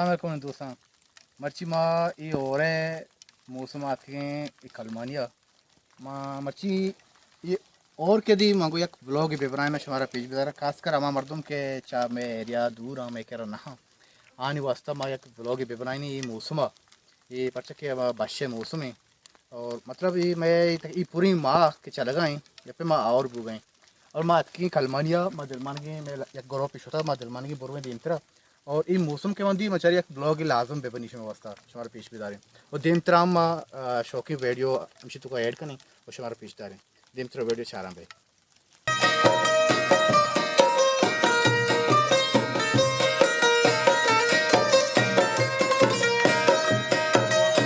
السلام علیکم دوستاں، مرچی ما اے ہور ءِ موسم ءَ اتکگیں اے کلمانی ءَ۔ ما مرچی اے ہور کہ دی ما گو یک بلاگے بہ بنائیں، ما شمارا پیش بداراں، خاص کر ہما مردم کہ چہ مئے ایریا دور آں، مئے کرا نہ آں، آنی واسطہ ما یک بلاگے بہ بنائیں اے موسم ءَ، اے پرچہ کہ ہما بش ءِ موسم ایں۔ اور مطلب اے مئے اے پوریں ماہ کہ چلگا ایں، یا پہ ما ہور بوگا ایں۔ اور ما اتکیں کلمانی ءَ، ما دلمانگیں، مئے یک گروپے شتا، ما دلمانگیں برویں دیمترا۔ اور اے موسم کہ من دی، من چاری یک بلاگے لازم بہ بنی شمئے واسطہ، شمارا پیش بداریں۔ اور دیمترا ہم ما، آ، شوقیں ویڈیو ہمشی توکا ایڈ کنیں اور شمارا پیش داریں۔ دیمترا ویڈیو چاراں بے۔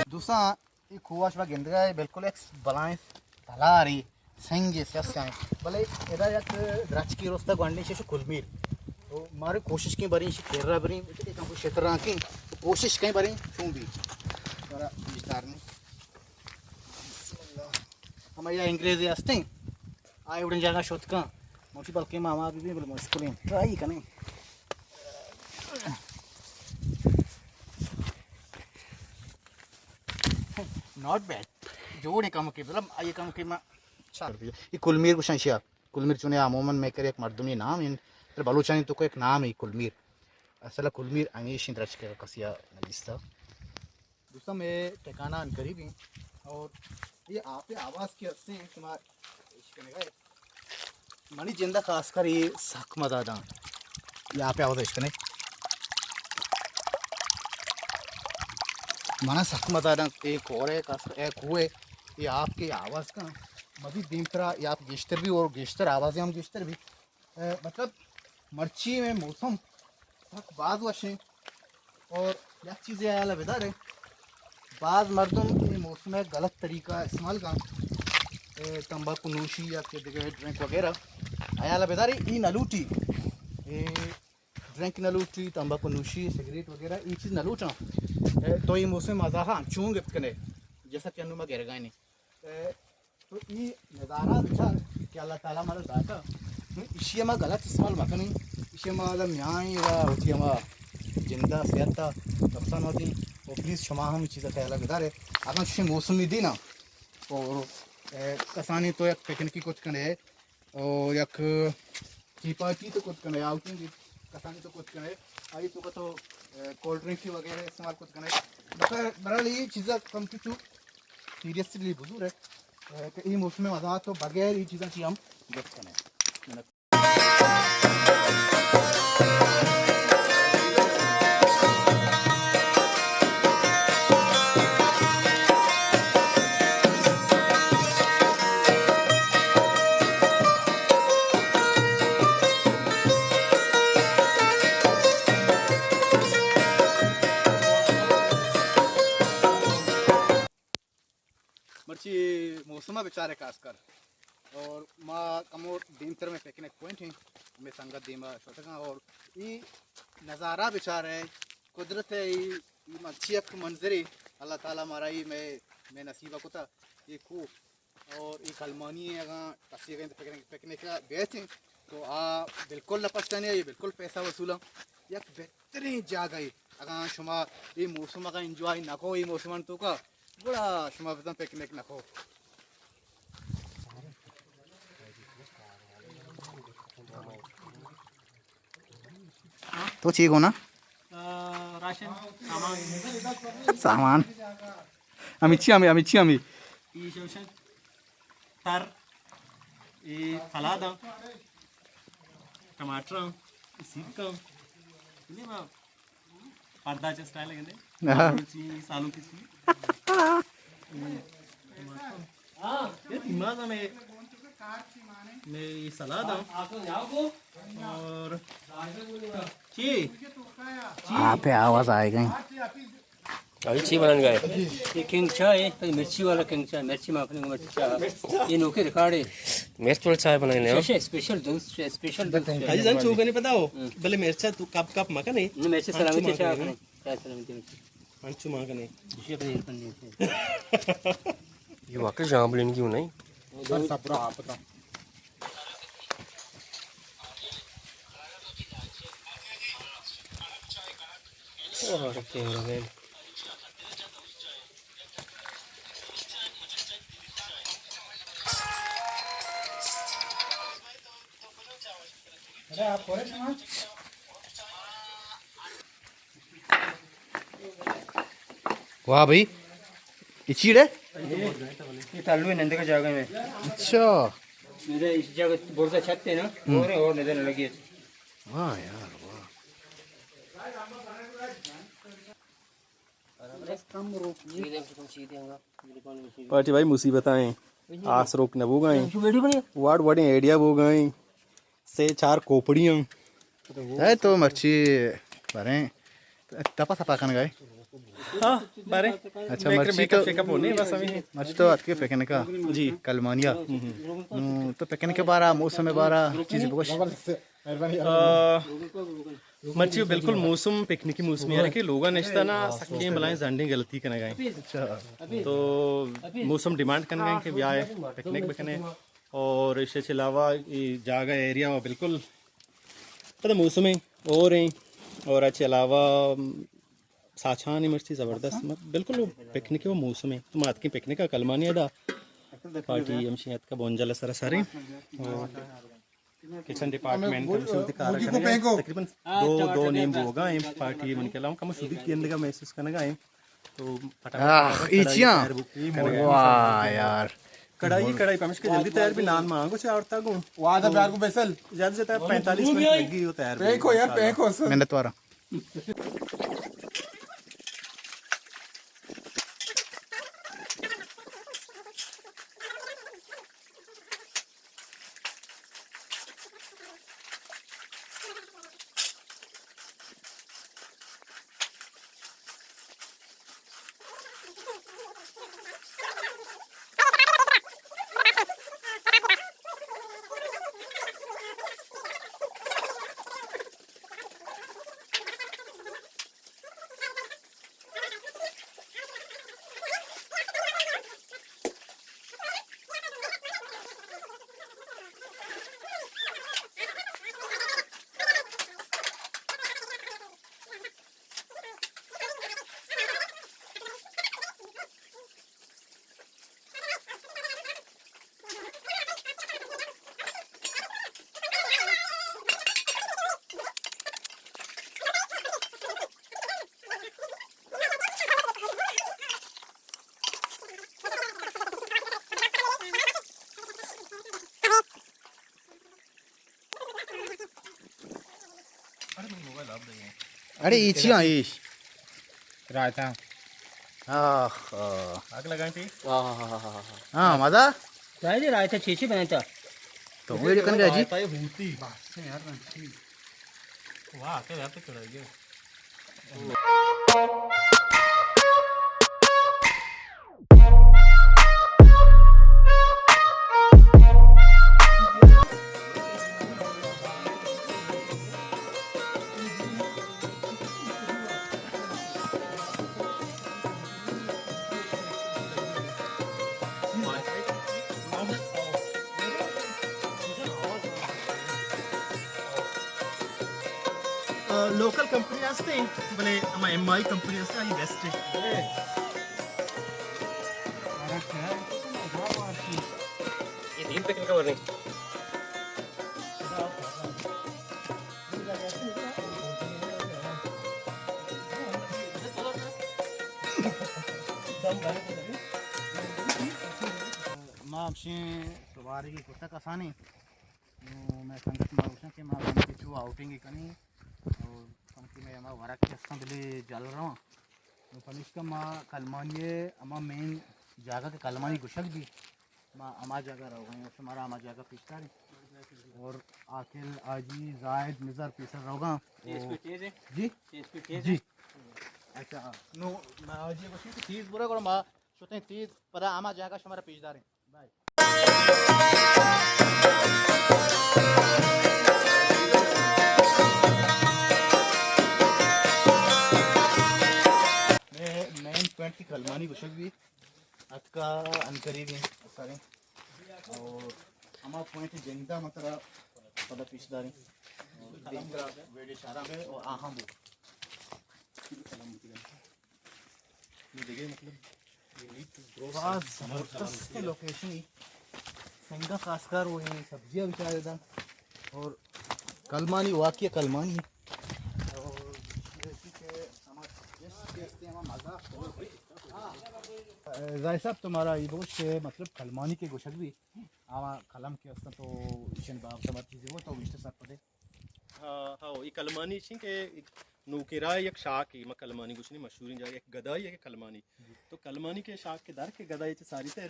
دوستاں، اے کوہ ءَ شما گندگا اے، بالکل یک بلائیں تلارے، سنگے، سیاہ سیاہیں۔ بلے ادا یک درچکے رستہ گونڈیں، شش کلمیر۔ تو مارے کوشش کیں بریں، شی کرا بریں، کم شتر آں کیں، تو کوشش کیں بریں، چون بی۔ مارا بیشتر نہیں۔ بسم اللہ۔ ہما یا انگریزے ہستیں، آئے اڑیں جاگہ شت کن۔ موٹی بلکیں ما ہما بی بی، بلے مشکلیں۔ تو آئی کنیں۔ Not bad. جوڑیں کم کے، مطلب، آئی کم کے ما چار بی۔ یہ کلمیر گوشن شیا۔ کلمیر چونے عموماً مئے کرا یک مردمی نام ایں، پر بلوچانی توکا یک نام ایں کلمیر۔ اصل کلمیر ہمیشیں درچکے کسیا نہ دیستا۔ دوستاں، مئے ٹھکانہ ان قریب ایں اور یہ آپ آواز کہ ہستیں شما اش کنگا اے۔ منی جند ءَ خاص کر اے سک مزہ داں۔ اے آپ ءِ آواز اش کنے۔ منا سک مزہ داں۔ اے کور ءِ خاص کر اے کوہ ءِ اے آپ کہ آواز کن، مزید دیمترا اے آپ گیشتر بی اور گیشتر آوازیں ہم گیشتر بی۔ اے، مطلب، مرچی مئے موسم سک باز وشیں۔ اور یک چیزے ہیال ءَ بدارے، باز مردم اے موسم ءَ غلط طریقہ استعمال کن، اے، تمباکو نوشی یا کہ دگہ ڈرنک وغیرہ۔ ہیال ءَ بدارے، ای نہ لوٹی، اے، ڈرنک نہ لوٹی، تمباکو نوشی، سگریٹ وغیرہ، ای چیز نہ لوٹاں۔ اے، تو اے موسم مزہ ہاں چون گپت کنے، جیسا کہ انو ما گرگائیں۔ اے، تو ای نظارہ بچار کہ اللہ تعالیٰ مارا داتا۔ ہم، اشی ما غلط استعمال مکنیں۔ اشی ما ادا میائیں و وتی ہما جندا صحتا نقصان ہوتی۔ و پلیز شما ہم چیزا خیال بدارے۔ اگاں چشیں موسمی دینا اور، اے، کسانی تو یک پکنکی کت کنے اور یک ٹی پارٹی تو کت کنے، آؤٹنگ کسانی تو کت کنے، آئی تو تو، اے، کولڈ ڈرنک وغیرہ استعمال کت کنے۔ بہر-، بہرحال یہ چیزا کم کی تو سیریسلی بزور ہے، اے، کہ اے موسم مزہ تو بغیر اے چیزاں چی ہم گپت کنے۔ مرچی موسم ءَ بچارے خاص کر۔ اور ما کمو دیمتر میں پکنک پوائنٹ ہیں، ہمیں سنگت دیما شوتگاں اور ای نظارہ بچارے، قدرت ہے، ای، ای مرچی یک منظرے اللہ تعالیٰ مارا ای میں، میں نصیبہ کتا، یہ کوہ اور ای کلمانی ہے، اگاں کسی اگاں پکنک، پکنک بیت ہیں تو آ بالکل نہ پشتانی، یہ بالکل پیسہ وصولا۔ یک بہترین جاگہ ہے، اگاں شما ای موسم اگاں انجوائے نہ کو، ای موسم توکا گڑا شما بزاں پکنک نہ کو۔ تو چی گونا؟ آ، راشن، سامان۔ سامان۔ امی چی امی، امی چی امی؟ ای شوشن تر، ای سلاد، ٹماٹر، ای سیب کا۔ نہیں ما پردہ چا اسٹائل گندے۔ ہاں۔ چی سالوں کی چی۔ ہاں، یہ تیماز میں، میں یہ سلاد ہوں۔ اور چی؟ چی؟ آپ پہ آواز آئے گئے۔ ابھی چی بنان گئے؟ یہ کنگ چائے، مرچی والا کنگ چائے، مرچی معاف نہیں، مرچی چائے۔ یہ نوکے ریکارڈ ہے۔ مرچ والا چائے بنائے نے ہو؟ اسپیشل، اسپیشل دوست، اسپیشل دوست۔ حاجی جان چوکا نہیں پتا ہو؟ ہم۔ بلے مرچا تو کپ کپ مکنے۔ نہیں، مرچی سلامتی چائے کنے۔ چائے سلامتی مرچی۔ انچو مان کنے۔ یہ واقعی جامبلین کیوں نہیں؟ سر سپرا آپ تھا۔ اور کیمرہ مین۔ واہ بھائی، یہ چیڑ ہے؟ یہ تالو ہے نندے کا جاگہ میں۔ اچھا۔ نندے اس جگہ بورسا چھت ہے نا، ہوں۔ اور، اور نندے نہ لگی ہے۔ واہ یار، واہ۔ پارٹی بھائی مصیبت آئیں، آس روک نہ بوگائیں، واڑ وڑیں آئیڈیا بوگائیں، سے چار کوپڑیاں۔ اے تو مرچی باریں تپا تپا کن گئے۔ ہاں، باریں۔ اچھا، میک-، مرچی میک اپ تو، شیک اپ ہونے بس ابھی۔ مرچی تو اتکے پکنکا۔ جی۔ کلمانیا۔ ہوں، ہوں۔ نو، تو پکنک بارا، موسم بارا، چیز بگوش۔ آ، مرچی بالکل موسم پکنکی موسم ہے کہ لوگا نشتا نا سکیں بلائیں زنڈیں غلطی کنگا ہیں۔ اچھا۔ تو موسم ڈیمانڈ کنگا ہیں کہ بیائے پکنک بکنے۔ اور اس سے علاوہ یہ جاگہ ایریا بالکل پتہ موسم ہے اور ہیں۔ اور اس سے علاوہ ساچان مرچی زبردست، بالکل وہ پکنک وہ موسم ہے۔ تو ماتکی پکنک کا کلمانی ادا پارٹی ہمشی اتکا بونجل سر سارے۔ اور کچن ڈپارٹمنٹ ہم شروع کار کنگا۔ تقریباً دو، دو نیم بوگا ہیں پارٹی من کے علاوہ کم شدی کی اندگا محسوس کنگا ہیں۔ تو آہ، فٹافٹ ایچیاں۔ کڑائی تیار بک-، واہ یار۔ کڑائی، کڑائی پمش کے جلدی تیار بھی نان مانگو چاہ اور تاگو۔ وعدہ پیار کو فیصل۔ زیادہ سے زیادہ پینتالیس منٹ لگی ہو تیار بھی۔ پینکو یار، پینکو سر۔ منت وارا۔ اڑے ایچی آ ایش۔ رائتا۔ آہ، آہ۔ آگ لگائیں تھی؟ آہ، آہ، آہ، آہ، آہ۔ ہاں، مزہ؟ چاہے جی رائتا چیچی بنائیں تا۔ تو ویڈیو کن گیا جی؟ رائتا یہ ہوتی۔ بس یار، میں ٹھیک۔ واہ، کیا یار تو چڑھائی گیا۔ آ، لوکل کمپنی ہستے، بلے ہما ایم آئی کمپنی ہستے، آئی بیسٹ ہے۔ یہ تین پکنک ورنی۔ ما ہمشیں سواری کی کتا کسانی۔ نوں مئے سنگت ما گوشاں کہ ما بانکے چو آؤٹنگے کنیں اور بانکے مئے ہما ورک کہ استاں بلے جل رواں۔ نوں پمیشکا ما کلمانی ء ہما مین جاگہ کہ کلمانی گوشگ بی، ما ہما جاگہ روگا ایں اور شمارا ہما جاگہ پیش داریں۔ اور عاقل، حاجی، زاہد، مزار پیسر روگا۔ ٹی ایس پی تیز ہے؟ جی؟ ٹی ایس پی تیز جی۔ ہے؟ اچھا، نوں ما حاجی گوشیں کہ تیز برے گڑا ما شتیں تیز پدا ہما جاگہ شمارا پیش داریں۔ مین پوائنٹ کی کلمانی گوشگ بی اتکا انکریبی سریں اور ہما پوائنٹ جنگدا مطلب پدا پیش داریں۔ اور دیگر ویڈیو شارا بے اور آہاں بو۔ باز زبردست لوکیشن ہے۔ سنگا خاص کر وہ یہ سبزیاں بچارے دا۔ اور کلمانی، واقعی کلمانی ہے۔ اور جیسے کہ ہمارا جس کے ہستے ہمارا مزہ۔ زاہد صاحب، تمہارا یہ بوش کہ مطلب کلمانی کے گوشگ بھی، آما قلم کے استن تو ایشن باب سمت چیزیں وہ تو وشتے سر پدے۔ ہاں، ہاں، اے کلمانی چین کہ نوکیرا یک شاکے، ما کلمانی گوشنی مشہوریں جاگہ یک گدائی ہے کہ کلمانی۔ تو کلمانی کے شاک کے در کے گدائی چہ ساری تر۔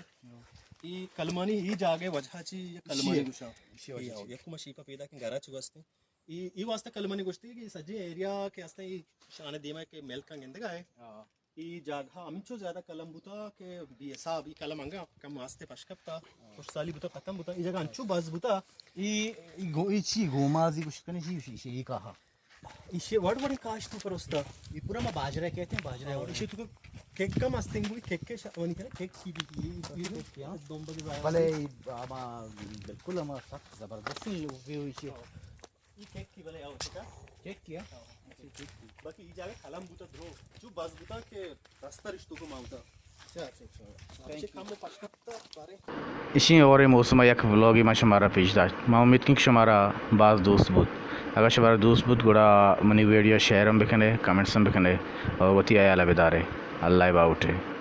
اے کلمانی اے جاگہ وجہ چی یک کلمانی گوشا۔ اے ہو، یک ما شیپا پیدا کن گھرا چی واسطے۔ اے، اے واسطہ کلمانی گوشتے کہ سجے ایریا کے ہستے اے شان دیما کے ملکاں گندگا ہے۔ اے جاگہ ہمینچو زیادہ قلم بوتا کہ بے حساب۔ اے قلم انگا کم واسطے پش کپتا، خوش سالی بوتا، ختم بوتا۔ اے جاگہ انچو باز بوتا۔ اے، اے گو-، اے چی گومازی گوشت کنے، چی، چی، چی، اے کاہا؟ ایشی وڑ وڑیں کاشت پر استا۔ اے پورا ما باجرہ کہتے ہیں، باجرہ۔ ہاں، ایشی تو کک کم استنگ ہوئی، کک کے شا-، ونی کرے، کک چی بھی کی، اے، اے کک کیا؟ دوم بجے باہر۔ بلے، اما بالکل اما سخت زبردست ہے، یہ ہوئی چی۔ اے کیک کی بلے آؤ، ٹھیک ہے؟ کیک کیا؟ ہاں، اچھا، کیک کی۔ باقی اے جاگہ قلم بوتا درو، جو بز بوتا کہ دستر اشتو کو ماوتا۔ اچھا، اچھا، اچھا۔ اچھا، کم پشکتا بارے۔ اشی اور موسم یک ولاگی ما شمارا پیش داشت۔ ما امید کنیں کہ شمارا باز دوست بود۔ اگر شمارا دوست بود، گڑا منی ویڈیو شیئر ہم بکنے، کمنٹس ہم بکنے اور وتی خیال بدارے۔ اللہ باوٹے۔